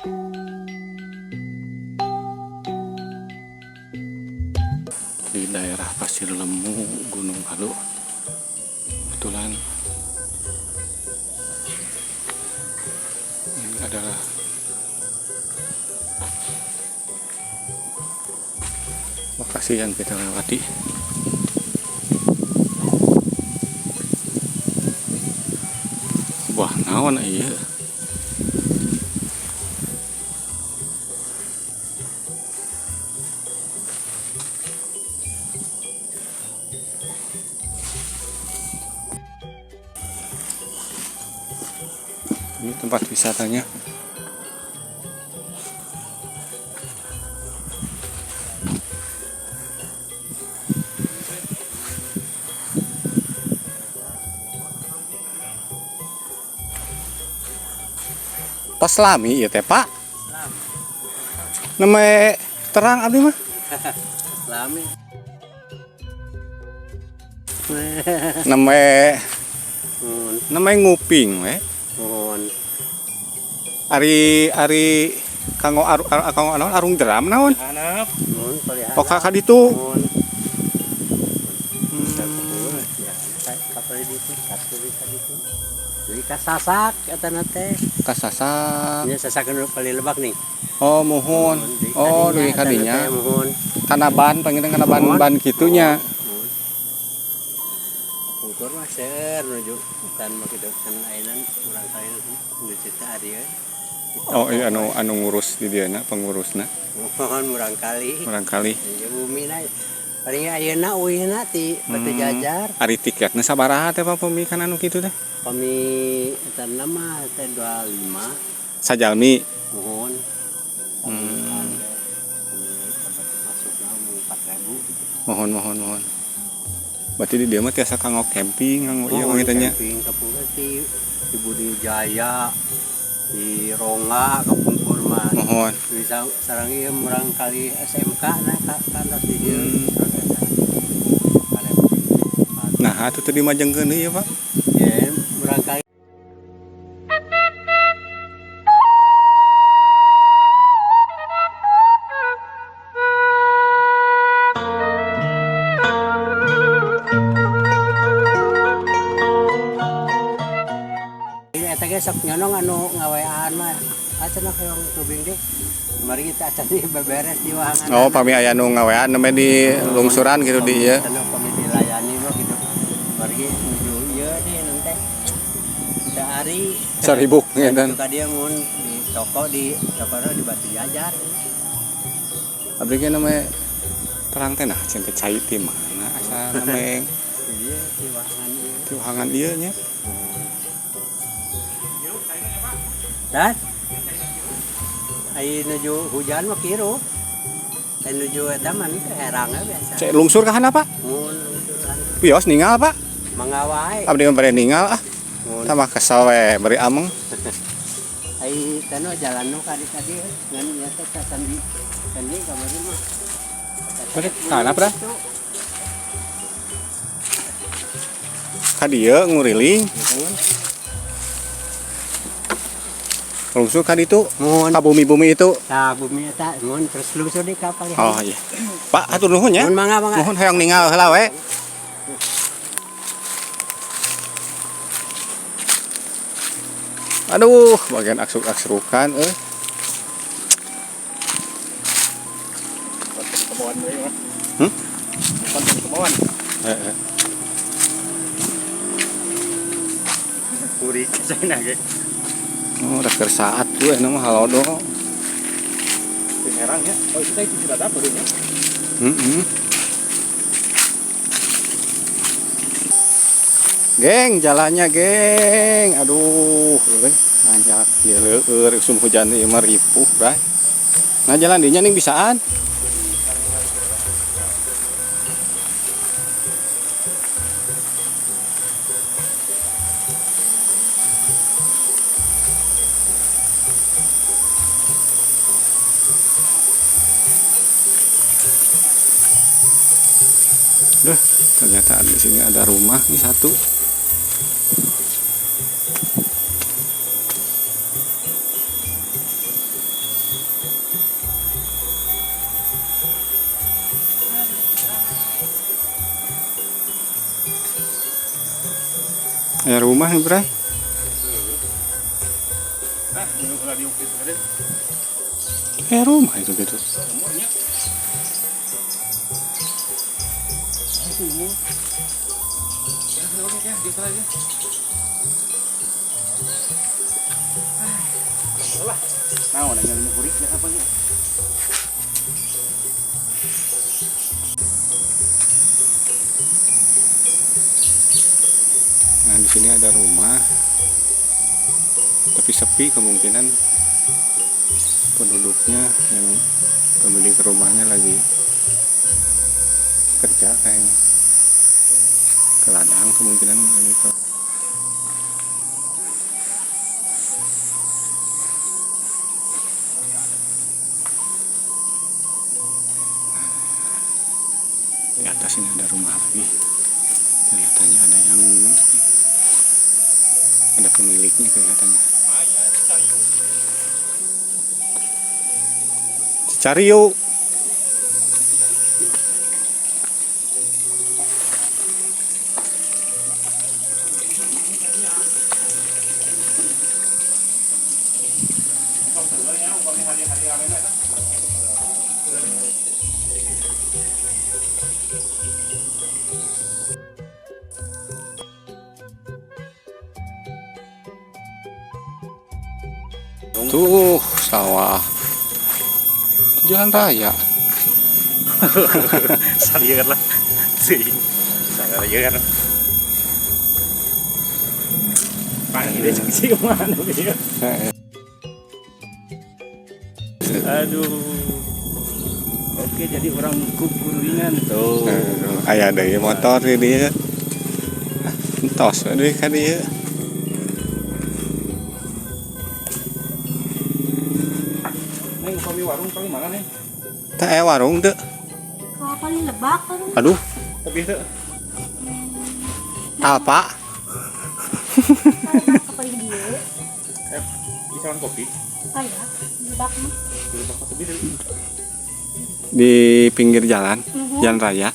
Di daerah Pasir Lemu, Gunung Halu. Kebetulan ini adalah lokasi yang kita lewati. Wah, naon iya. Ini tempat wisatanya. Tos lami ieu teh, Pak. Nembe terang abdi mah. Lami. Nembe Nuhun, nembe nguping we. Nuhun. Ari ari kanggo kanggo naon, arung jeram naon? Hanap. Nuhun palihara. Oh, ka ditu. Nuhun. Ya, kapal di ditu. Jadi kasasak eta na teh. Kasasak. Nya sasak nu paling lebak nih. Oh, muhun. Oh, dugi ka dinya kadinya. eta teh, muhun. Kana ban panginten, kana ban Muhun. ban kitunya. Muhun. Pungkur mah seueur nuju hutan mah kitu kan, ayeuna urang kali nuju teh ari euy. Oh iya, anu anu ngurus di dieu na, pengurusna. Muhun, murang kali. Murangkali. Ieu bumi na paling ayeuna uihna ti Batu Jajar. Ari tiketna sabaraha teh, Pak, pami kana anu kitu teh? Pami eta mah teh 25. Sajalmi. Muhun. Masukna mung 4000 gitu. Muhun, muhun, muhun. Berarti di dieu mah tiasa kanggo camping, kanggo ieu Muhun, gitu nya. Camping kapungkur ti di Budi Jaya, di Rongga kapungkur mah. Muhun. Bisa sareng ieu murang kali SMK nah ka kantos di dieu. Nah, atuh teu dimajengkeun deui ya, Pak? Ya, murang kali. Eta ge sok nyonong anu ngawean mah. Ah, cenah hoyong tubing deh. Mari kita acan di beberes di wahangan. Oh, pami aya nu ngawean nembe di lungsuran gitu di ieu. Cenah pami dilayani mah gitu. Mari nuju ieu deh nanti. Teu ari. Saribuk ngeten. Ka dieu mun di toko di Batu Jajar. Abdi ge namanya terang teh, nah cenah teh cai ti mana asa namanya Di dieu di wahangan ieu. Ti wahangan ieu nya. Dan ai nuju hujan mah kiruh. Ai nuju eta mah teh herang we biasa. Cek lungsur ka hana, Pak? Mun lungsuran. Wios ningal, Pak. Mangga wae. Abdi mah bade ningal ah. Mun. Tambah kesel we bari ameng. Ai tanu jalan nu kadi-kadi ngan nya teh ka sandi sandi kamari mah. Bade kana, Pra? Ka dieu nguriling. Lungsur ka ditu. Mun. Ka bumi-bumi itu. Tah, bumi eta mun terus lungsur di ka palih. Oh iya. Pak, hatur nuhun ya. Mun, mangga mangga. Muhun, hayang ningal heula we. Aduh, bagian aksruk-aksrukan euy. Konten kebon deui mah. Hmm? Konten kebon. Heeh. Kurik saya ge. Oh, udah keur saat tuh eta mah halodo. Di herang ya. Oh, itu teh tidak ada barunya. Heeh. Geng, jalannya geng. Aduh, euy, nanjak ieu leueur usum hujan ieu mah ripuh, Bray. Nah, jalan dinya ning bisaan. Duh, ternyata di sini ada rumah nih satu. Aya rumah nih, Bray. Nah, ulah diukir tadi. Aya rumah itu gitu. Umurnya. Ya, oke ya, di aja. Lah. Nah, udah nyari murid ya apa nih? Nah, di sini ada rumah. Tapi sepi, kemungkinan penduduknya yang pemilik rumahnya lagi kerja kayaknya. Ke ladang kemungkinan ini ke. Di atas ini ada rumah lagi. Kelihatannya ada pemiliknya kelihatannya. Cari yuk. Tuh sawah. Itu jalan raya. Salieur lah. Sih. Salieur. Panggil deh sih mana dia. Aduh. Oke, jadi orang kukuringan tuh. Aya deui motor di dieu. Entos deui ka dieu. Neng, upami warung paling mana nih? Tah aya warung teu? Kalau paling lebak kan. Aduh, Lebih tuh. Alfa. Lebak ke paling dia. Di salon kopi. Aya, lebak mah. Di lebak mah lebih tuh. Di pinggir jalan, jalan raya.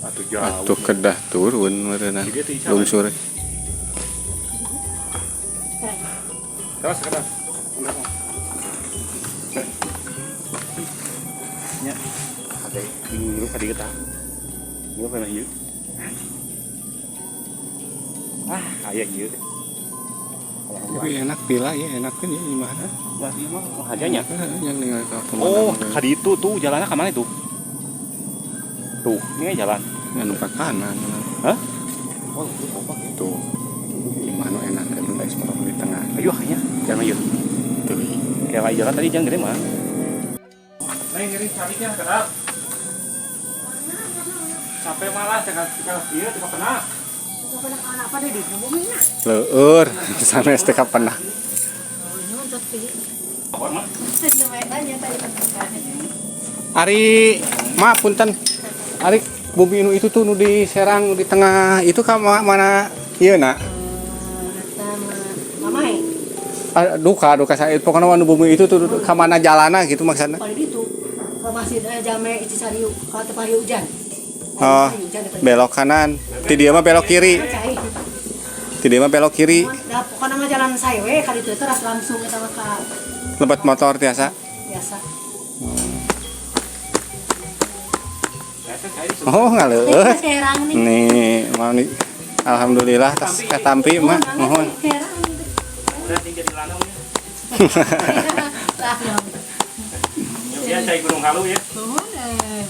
Atuh jauh. Atuh kedah turun meureunna. Jadi itu jalan. Lungsur. Terus sekarang. Ya. Ada bingung tadi kita. Gua pernah ieu. Ah, aya ieu. Tapi enak pila ya, enak kan ya gimana? Wah, ieu mah hajanya. Yang tinggal ke Oh, pemandangan. kadi itu tuh jalannya ke mana itu? Tuh, ini kan jalan. Yang ke kanan. Hah? Oh, itu kompak ya. Tuh. Gimana enak kan udah eksplor di tengah. Ayo hanya jalan ayo. Tuh. Kayak jalan tadi jangan gede mah. Neng ini cariknya kedap. Sampai malah jangan jangan iya tidak pernah. Pernah apa deh di bumi na. Leueur, sanes teh kapenah. Oh, tapi. Apa mah? Ari, maaf punten. Ari bumi nu itu tuh nu di Serang di tengah itu ka mana ieu na? Mamai. Duka duka saya pokoknya nu bumi itu tuh ka mana jalana gitu maksudnya. Paling itu ke masjid Jame Icisariu kalau teu pari hujan. Oh, belok kanan. Ti dieu mah belok kiri. Ti dieu mah belok kiri. Da pokokna mah jalan saya we ka ditu terus langsung eta mah ka Lebat motor tiasa. biasa. Oh, ngaleueut. Serang nih. Nih, mau nih. Alhamdulillah tas katampi mah mohon. Serang. Udah tinggal di lanau ya. Ya cai Gunung Halu ya. Nuhun eh.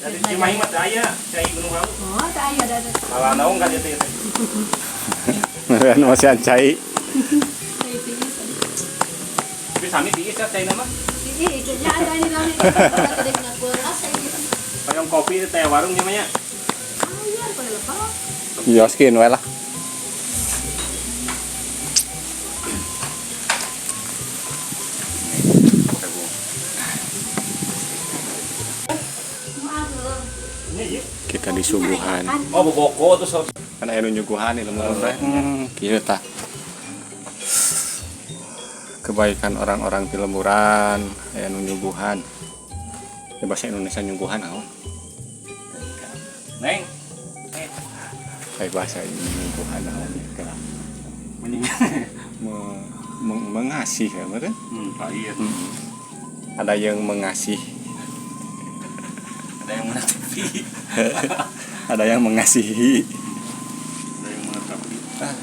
Dari Cimahi mah teu aya cai Gunung Halu. Oh, teu aya da. Malanau kan itu ya. Meureun masih cai. Cai tiis. Tapi sami tiis ya cai nama. Ih, nya ada ini lami. Tadi ngakuras ini. Hoyong kopi teh warung nya mah nya. Aya pada lepas. Yoskin we lah. Kita disuguhan. Oh, boboko tuh sok. Kan aya nu nyuguhan di lembur teh. Kieu tah. Kebaikan orang-orang di lemburan aya nu nyuguhan. Ya bahasa Indonesia nyuguhan naon? Neng. Kayak bahasa nyuguhan naon ya. Mending. Mengasih ya, bener? Pak iya. Ada yang mengasih. Ada yang menatapi. Ada yang mengasihi. Ada yang menatapi. Ah,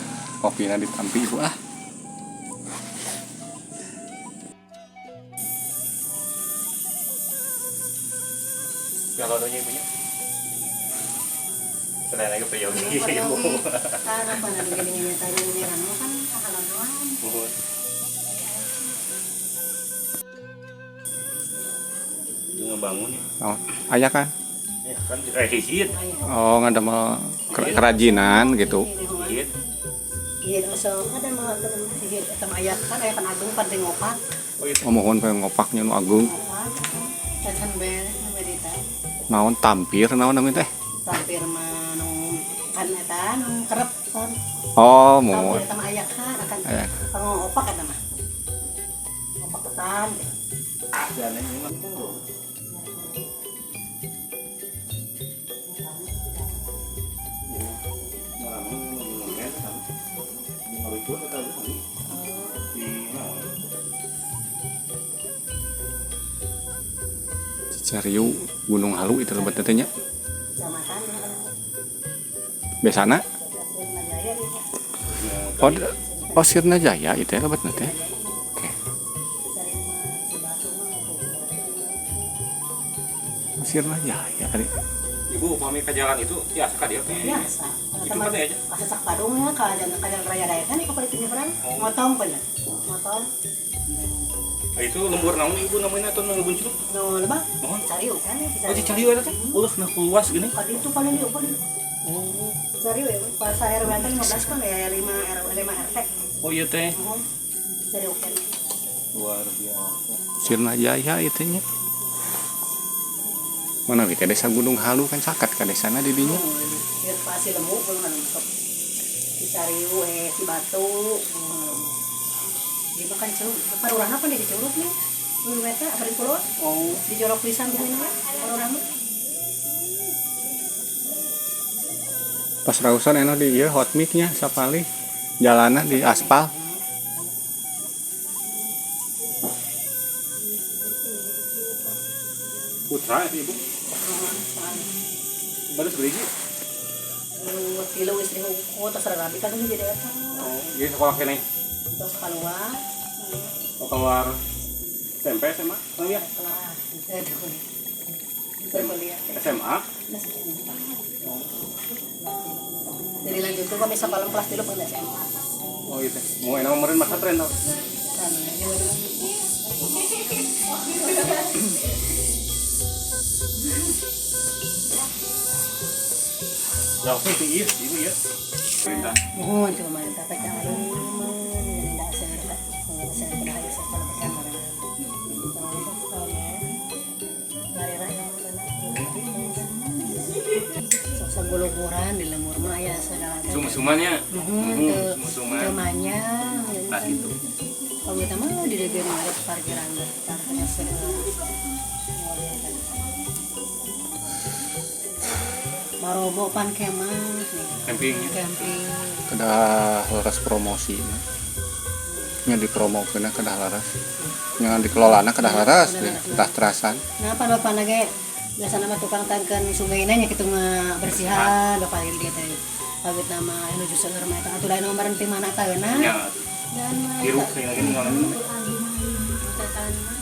kopinya ditampi ibu ah. Kalau adanya ibunya. Selain lagi priyogi. Priyogi. Kan apa nanti gini nyatanya nyiran mah kan kahalangan. Mohon. Itu ngebangun ya. Oh, ayah kan? Ya kan hihit. Oh, ngadamel kerajinan gitu. Hihit. Iya, osok ada mah hihit eta mah aya kan aya kan agung pan ngopak. Oh itu. Oh, mohon pengen ngopaknya nu agung. Ngopak. Cacan beres nu berita. Naon tampir naon namanya teh? Tampir mah nu kan eta nu kerep kan. Oh, mohon. Tampir eta mah aya kan akan Aya. ngopak eta mah. Ngopak ketan. Jalan ini mah. Cicariu Gunung Halu itu lebet teh nya. Kecamatan Besana? Sirna Jaya itu. Oh, oh Sirna Jaya itu ya lebet teh. Oke. Cicariu mah Cibatu mah Sirna Jaya kali. Ibu upami ke jalan itu ya ka dieu teh. biasa. Itu kan aja. Asa Padung ya ka jalan raya raya kan ka politik nyebrang. Motong bener. Motong. Ah, itu lembur naon ibu namanya atau nu buncluk? Nu lebah. Mohon. Cicariu kan ya Oh, Cicariu eta teh. Ulus nah luas gini. Kali itu paling dieu paling. Oh. Cicariu ya pas RW teh 15 kan ya 5 RW 5 RT. Oh iya teh. Mohon. Cicariu kan. Luar biasa. Sirna Jaya itu nya. Mana we ka desa Gunung Halu kan caket ka desana di dinya. Ya pasti lemu belum ada masuk. Cicariu Cibatu. Dia makan curug. Parurah apa nih di curug nih? Lu eta apa di pulau? Oh. Di jorok pisan bumi mah. Parurah mah. Pas rausan enak di ieu hot mix nya sapali. Jalanan di aspal. Putra itu ibu. Baru seberiji. Lu tilu istri hukum terus rabi kan jadi eta. Oh, jadi sekolah kene. Terus keluar. Oh, keluar SMP SMA? Oh iya, Kelar. Itu. Kuliah. SMA. Jadi lanjut tuh kami sekolah kelas tilu pernah SMA. Oh iya teh. Mau enak meureun masa tren tau. Kan, ya. Langsung ti ieu, ibu ieu. Perintah. Mohon cuma pemerintah pecah jadi tidak saya saya pernah harus sekolah bersama sok sagulukuran di lemur mah ya segala Sum-sumannya. Muhun teu Sum-suman. teu manya. Nah gitu. Kalau kita mah di DG mah ada parkiran besar hanya Marobo pan kemah nih. Camping. Camping. Kedah leres promosi mah. Nya dipromokeun kedah leres. Nya dikelolana kedah leres, kedah terasan. Nah, pan bapak ge biasa nama tukang tangkan sungai nya kitu ngabersihan bapak dia teh. Pawit nama anu nuju seueur mah eta atuh da anu meureun ti mana taeuna. Nya. Dan mah Tiru kayak lagi ngalamin. Eta kan mah.